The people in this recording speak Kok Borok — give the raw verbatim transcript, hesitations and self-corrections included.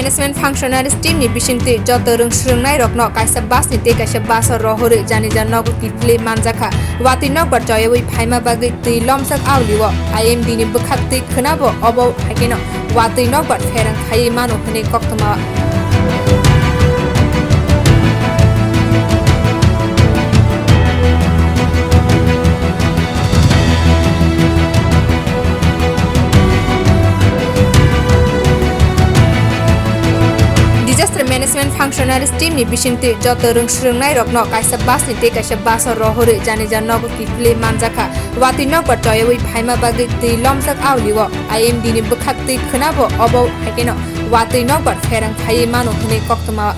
Management Functionaries team ni bisingtwi joto rwng swrwngnairokno kaisa bus ni tei kaisa bus o rohorwi janija nogo kiphilwi manjakha. Watwi nokbar choyawi phaima bagwi twi lomjak aulio. I M D ni bwkhaktwi khwnabo obo haikheno watwi nokbar pherang khaiwi mano hwnwi koktwma. Disaster Management Functionaries team ni bisingtwi joto rwng swrwngnairokno kaisa bus ni tei kaisa bus o rohorwi janija nogo kiphilwi manjakha. Watwi nokbar choyawi phaima bagwi twi lomjak aulio. I M D ni bwkhaktwi khwnabo obo haikheno watwi nokbar pherang khaiwi mano hwnwi koktwma.